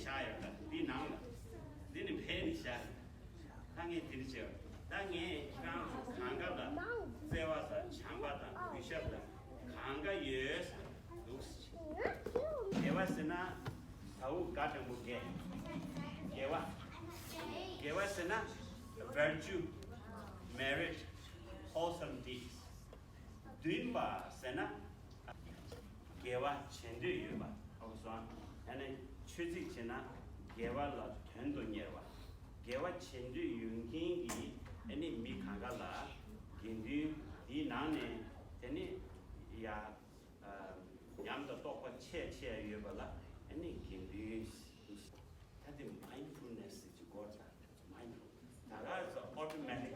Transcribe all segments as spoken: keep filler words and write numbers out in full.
བཞག་ཡོད་ད། འདི་ནང་ལ། འདི་ནི་ཕལ་ནི་བཞག་ད་ངས་འདི་འདྲ་བྱས། ད་ངས་ཁྱེད་རང་ཚོ་གང་ག་ལ་བརྩེ་བ་དང་བྱམས་པ་དང་གུས་ཞབས་དང་གང་ག་ཡོད་ས་འདུག་དགེ་བ་ཟེར་ན་ཟ་འུག་དགའ་སྤྲོ་མོ་དགེ། དགེ་བ། དགེ་བ་ཟེར་ན་virtue, merit, wholesome deeds. བདུན་པ་ཟེར་ན་དགེ་བ་བྱེད་འདོད་ཡོད་པ། ཨོ་སོང་། ཡང་ན་ཆོས་ཚིག་བྱས་ན་དགེ་བ་ལ་དོན་དུ་གཉེར་བ། དགེ་བ་བྱེད་འདོད་ཡོད་མཁན་གྱི་ཨ་ནི་མི་གང་ག་ལ་དགེ་འདུན་འདིའི་ནང་ནས་དེ་ནི་ཡ་ཉམས་དང་རྟོགས་པ་ཆེ་ཆེ་ཡོད་པ་ལ་ཨ་ནི་དགེ་འདུན། ད་དེ་mindfulness ཟེར་གྱི་སྐོར་དང་། Mindful. ད་ག་ཚོ་automatic,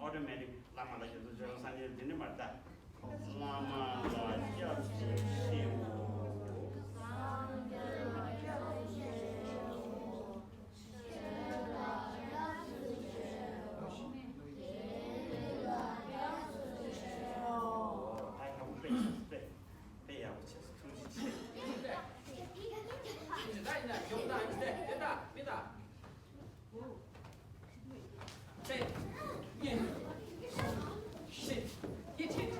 automatic བླ་མ་ལ་སྐྱབས་སུ་མཆིའོ། སངས་རྒྱས་འདི་ནི་མར་ལྟ། བླ་མ་ལ་སྐྱབས་སུ་མཆིའོ། ད་ཡག་པོ་དཔེ་ཆ་དཔེ། དཔེ་ཡག་པོ་བྱས་སོང་། ཐུགས་རྗེ་ཆེ།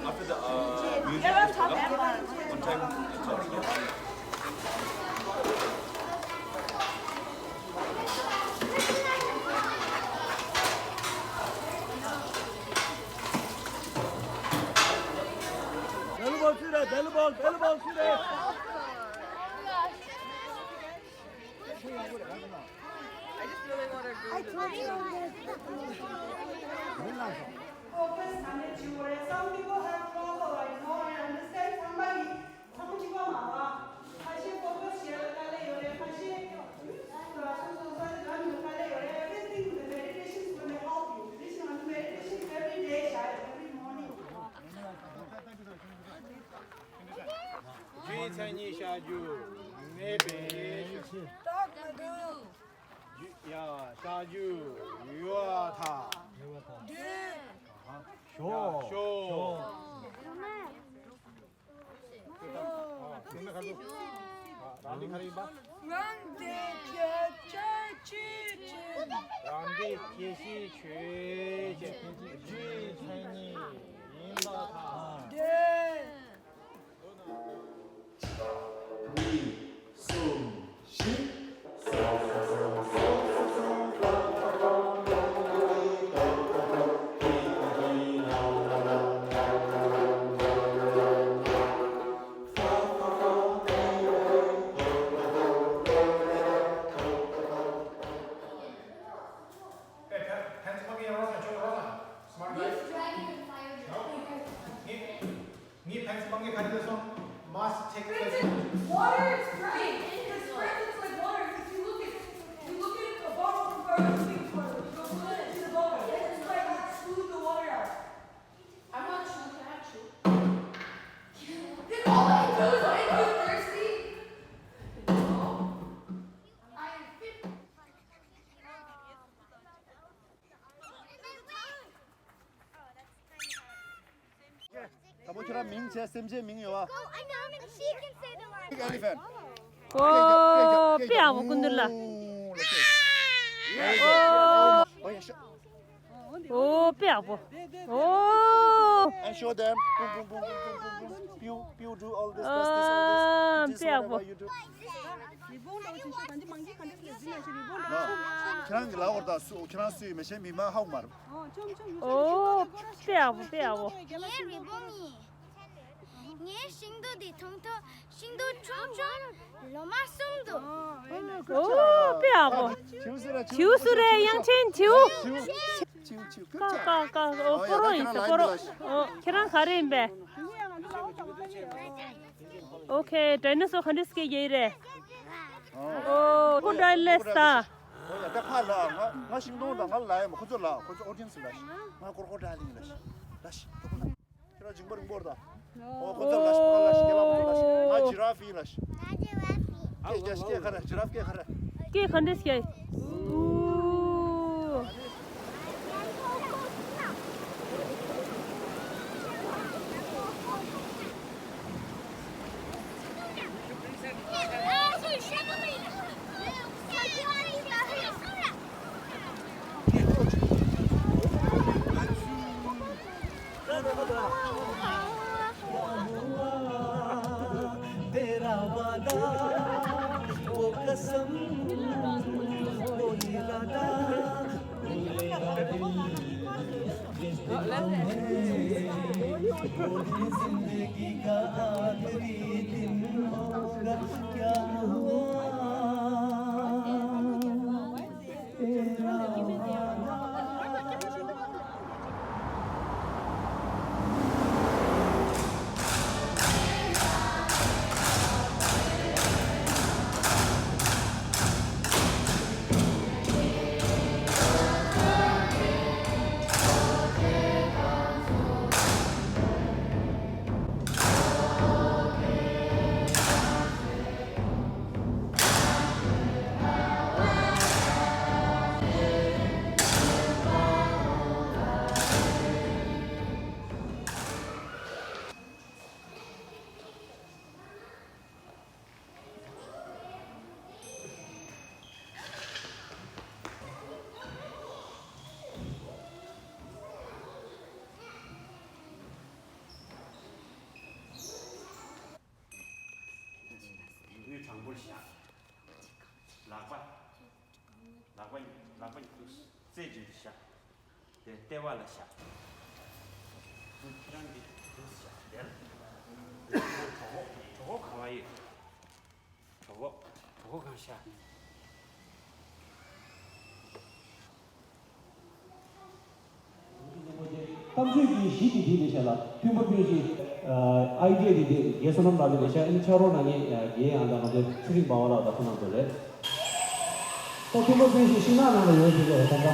After the uh, music is done, one time it's up. Belly ball, sit there. Belly ball, belly ball, sit there. I just really want to agree to this. Focus on the jewelry. Some people have trouble, I know, I understand. Somebody, some people are. Everything, the meditation is going to help you. This is the meditation every day, every morning. རྒྱུའི་མཚན་ཉིད་བྱ་རྒྱུ་མེད་པའི་ཕྱིར། རྟགས་མི་འདུག་རྒྱུ་ཡ་བྱ་རྒྱུ་ཡོད་ཐ། འདུག་ཞོག་ཞོག་རང་འདི་ཁ་རི་ཡིན་པ། རང་འདི་ཁྱད་ཆོས་ཆོས་ཅན། རང་འདི་ཁྱད་ཆོས་ཆོས་ཅན། རྒྱུའི་མཚན་ཉིད། ཁྱོད་རང་མིང་བྱས། སེམས་ཅན་མིང་ཡོད་ཨ། Go, I know, she can say the line. Big elephant. ཨོ་པེ་ཡག་པོ་ཀུན་འདུག་ལ། ཨོ། ཨོ་པེ་ཡག་པོ། ཨོ། And show them. Boom, boom, boom, boom, boom, boom, boom. Pew, pew, do all this, this, this, all this. ཨ་པེ་ཡག་པོ། This, whatever you do. ཁྱེད་རང་གི་ལག་འོར་དང་སུ་ཁྱེད་རང་སུ་ཡིན་མི་ཤེས། མི་མང་ཧ་གོ་མ་རེད། ཨོ་པེ་ཡག་པོ་པེ་ཡག་པོ། ངའི་རི་བོང་ཡིན། ངས་ཤིང་སྡོང་འདི་མཐོང་ཐོག་ཤིང་སྡོང་ཆུང་ཆུང་ལོ་མ་གསུམ་འདུག་ཨོ་པེ་ཡག་པོ། བྱིའུ་སུ་རེད། བྱིའུ་སུ་རེད། དབྱངས་ཅན་བྱིའུ། བྱིའུ་བྱིའུ་བྱིའུ། ཀ་ཀ་ཀ། ཨོ་སྤོ་རོ་ཡིན་ས་སྤོ་རོ། ཨོ་ཁྱེད་རང་ག་རེ་ཡིན་པས། ཨོ་ཁེ། ཌའི་ནོ་སོར་ག་འདྲ་སྐད་རྒྱག་གི་རེད། ཨོ་ཀོ་ཌ་ལེ་ས། ཨོ་ཡ་ད་ཕ་ལ་ང་ང་ཤིང་སྡོང་དང་ང་ལ་ཡ་མ་ཁོ་ཚོ་ལ་ཁོ་ཚོ་ཨོ་ཌི་ཡན་སི་ལ་ཤི། ང་ཀོ་ཀོ་ཌ་ལེ་ཡིན་ལ་ཤི། ལ་ཤི་ད་ཁོ་ལ། ཁྱེད་རང་འཇིགས་པ་རིང་པོར་ད། ཨོ་ཁོ་ཚོ་ལ་ཤི། ཁོ་ལ་ཤི། ཁྱེད་ལ་ཁོ་ཚོ་ལ་ཤི། ང་ཇི་ར་ཧྥི་ལ་ཤི། སྐད་རྒྱག་ཤི། སྐད་ག་རེ། ཇི་ར་ཧྥི་སྐད་ག་རེ། སྐད་ག་འདྲ་སྐད། ཨུ། ལུས་དྲང་པོར་བཞག་ལག་པ། ལག་པ་ལག་པ་ཡིས་རྩེ་བྱེད་དུ་བཞག་དེ་ལྟེ་བ་ལ་བཞག་ཁྱེད་རང་གིས་དུ་བཞག་དེར། གྲོད་ཁོག་གྲོད་ཁོག་གང་བ་ཡོད། གྲོད་ཁོག་གྲོད་ཁོག་གང་བཞག་གཏམ་བརྗོད་ཀྱི་གཞི་དེ་དེ་རེད་ཤག་ལ། མཐུན་པ་ཀུན་གཞི། ཨ་ཨའི་ཌི་ཡ་དེ་དེ་རྒན་བསོད་ནམས་ལགས་དེ་རེད་ཤག་ཨ་ནི་ཕྱག་རོགས་གནང་མཁན་རྒན་ཨ་ད་ང་ཚོའི་ཚེ་རིང་འབའ་བ་ལགས་དང་ཁོང་རྣམ་ཚོ་རེད། ད་མཐུན་པ་ཀུན་གཞི་ཤིང་ནགས་ནང་ལ་ཡོད་ཟེར་གྱི་རེད་ད་ལྟ།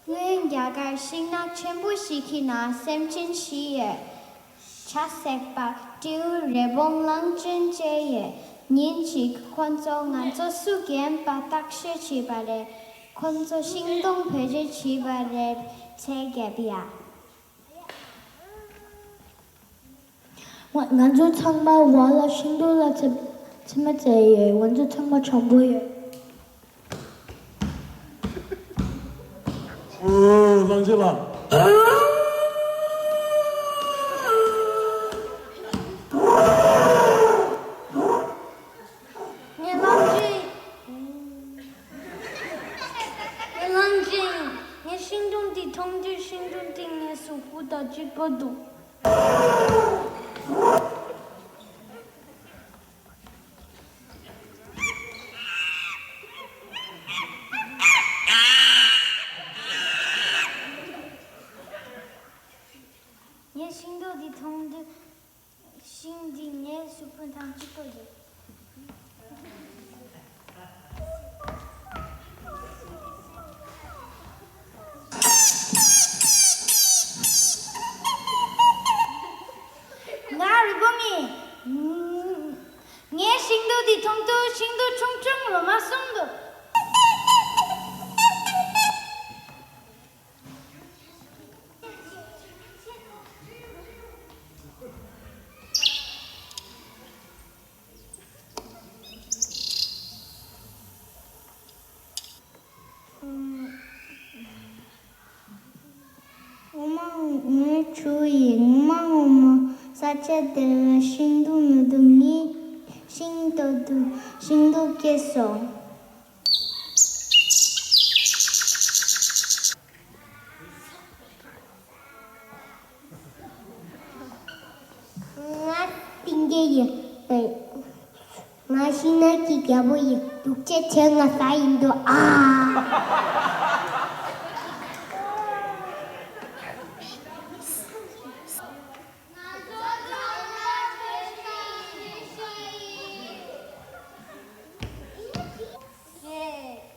སྔོན་རྒྱ་གར་ཤིང་ནགས་ཆེན་པོ་ཞིག་གི་ནང་སེམས་ཅན་བཞི་ཡོད། བྱ་སྲེག་པ། སྤྲེའུ། རི་བོང་། གླང་ཆེན་བཅས་ཡོད། ཉིན་གཅིག་ཁོ་ཚོ་ང་ཚོ་སུ་རྒན་པ་བརྟག་དཔྱད་བྱས་པ་རེད། ཁོ་ཚོ་ཤིང་སྡོང་བེད་སྤྱོད་བྱས་པ་རེད། ཚེ་རྒྱབ་ཡ། ང་ང་ཚོ་ཚང་མ་བ་ལ་ཤིང་སྡོང་ལ་ཚེ་ཚེར་མ་བཙལ་ཡོད། ང་ཚོ་ཚང་མ་དྲང་པོ་ཡོད། ཨོ་གླང་ཆེན་ལགས། ངའི་གླང་ཆེན། ངའི་གླང་ཆེན། ངས་ཤིང་སྡོང་འདི་མཐོང་དུས་ཤིང་སྡོང་འདི་ངའི་གཟུགས་པོ་དང་གཅིག་པ་འདུག་ངས་ཤིང་སྡོང་འདི་མཐོང་དུས། ཤིང་འདི་ངའི་གཟུགས་པོ་དང་གཅིག་པ་རེད། ཐུང་དུ་ཤིན་ཏུ་ཆུང་ཆུང་ལོ་མ་གསུམ་དུ། ངོ་མ་ངོ་ཆུ་ཡིན། ངོ་མ་ངོ་མ་ས་ཆ་དེ་ལ་ཤིན་ཏུ་ནུས་དུ་ངེས། ཤིན་ཏུ་དུ་ཤིན་ཏུ་སྐྱེས་སོང་། ང་སྟེང་གི་ཡིན། ང་ཤིང་ནགས་ཀྱི་རྒྱལ་པོ་ཡིན། སྡུག་ཅག་ཁྱེད་ང་ཟ་ཡིན་འདུག་ཨ།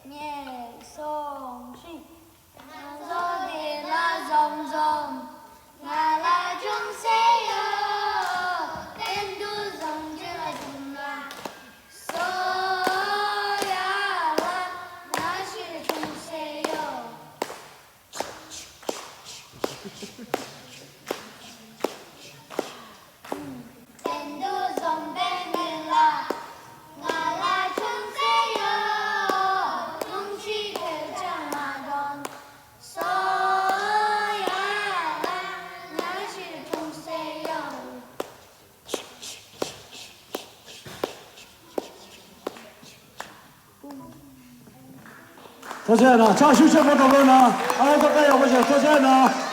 གཉིས་གསུམ་བཞི། ང་ཚོ་འདི་ལ་འཛོམས་འཛོམས། ང་ལ་ཅུང་ཟད་ཡོད། གཏན་དུ་བཟང་ཅི་ལ་བྱུང་ན། སོ་ཡ་ལ་ང་ཞིག་ཅུང་ཟད་ཡོད། གཏན་དུ་བཟང་པའི་མི་ལ། ང་ལ་ཅུང་ཟད་ཡོད། ཅུང་ཞིག་ཁྱོད་ཅང་མ་དོན། སོ་ཡ་ལ་ང་ཞིག་ཅུང་ཟད་ཡོད། ཐུགས་རྗེ་གནང་། ཕྱག་ཤུགས་ཆེན་པོ་གནང་རོགས་གནང་། ཨ་ལགས་ཐོག་ཁ་ཡག་པོ་བྱས། ཐུགས་རྗེ་གནང་།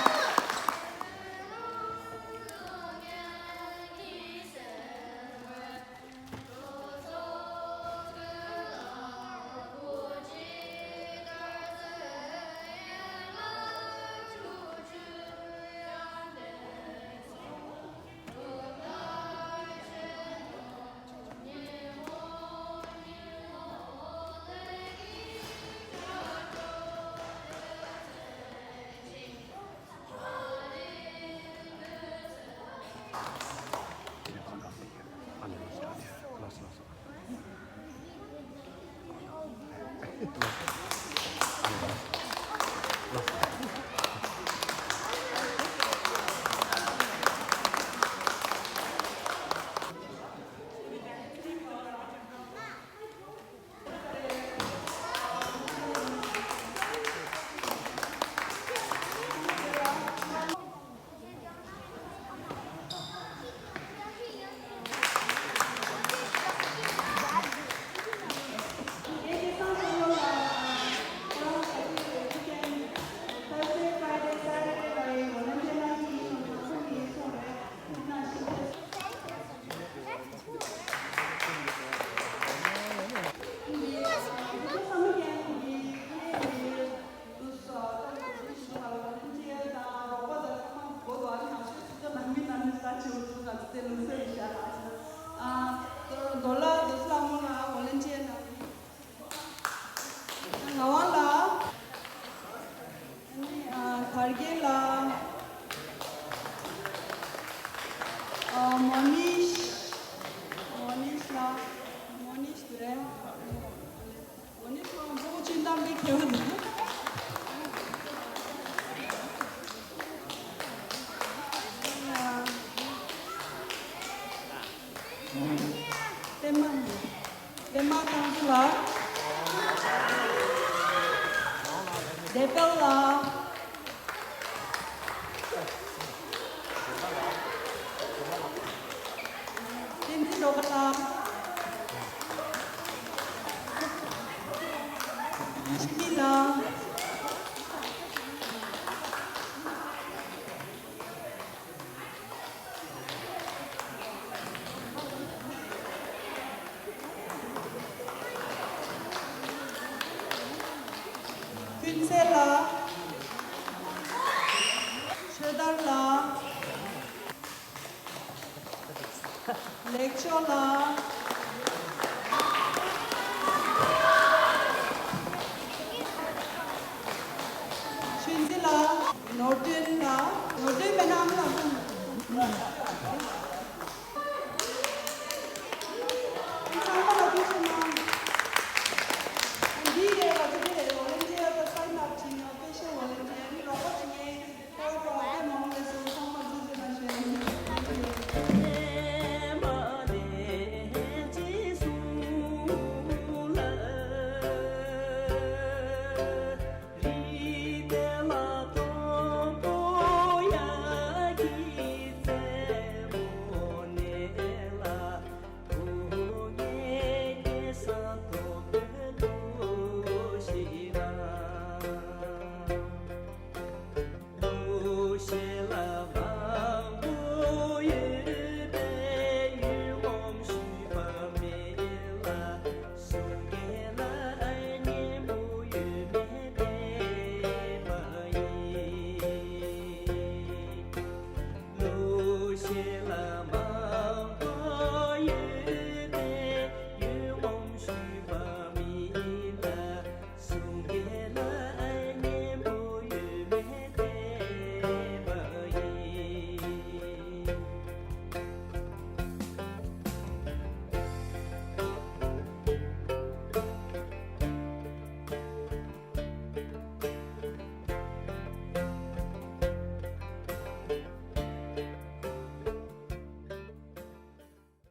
ངག་དབང་ལགས། ཨ་ནི་ཨ་གར་གྱི་ལགས། ཨ་མོ་ནིཤ། མོ་ནིཤ་ལགས། མོ་ནིཤ་དེ་རེད། མོ་ནིཤ་ཁོང་གཙོ་བོ་སྤྱིར་བཏང་གི་མཁས་པ་འདུག་ཨ་ནི་ཨ་པད་མ། པད་མ་ཚང་ཚུ་ལགས། བདེ་དཔལ་ལགས། བསྟན་འཛིན་སྒྲོལ་དཀར་ལགས། ཆིག་སྒྲིལ་ལགས། ཀུན་གསལ་ལགས། ཆོས་དར་ལགས། ལེགས་མཆོག་ལགས།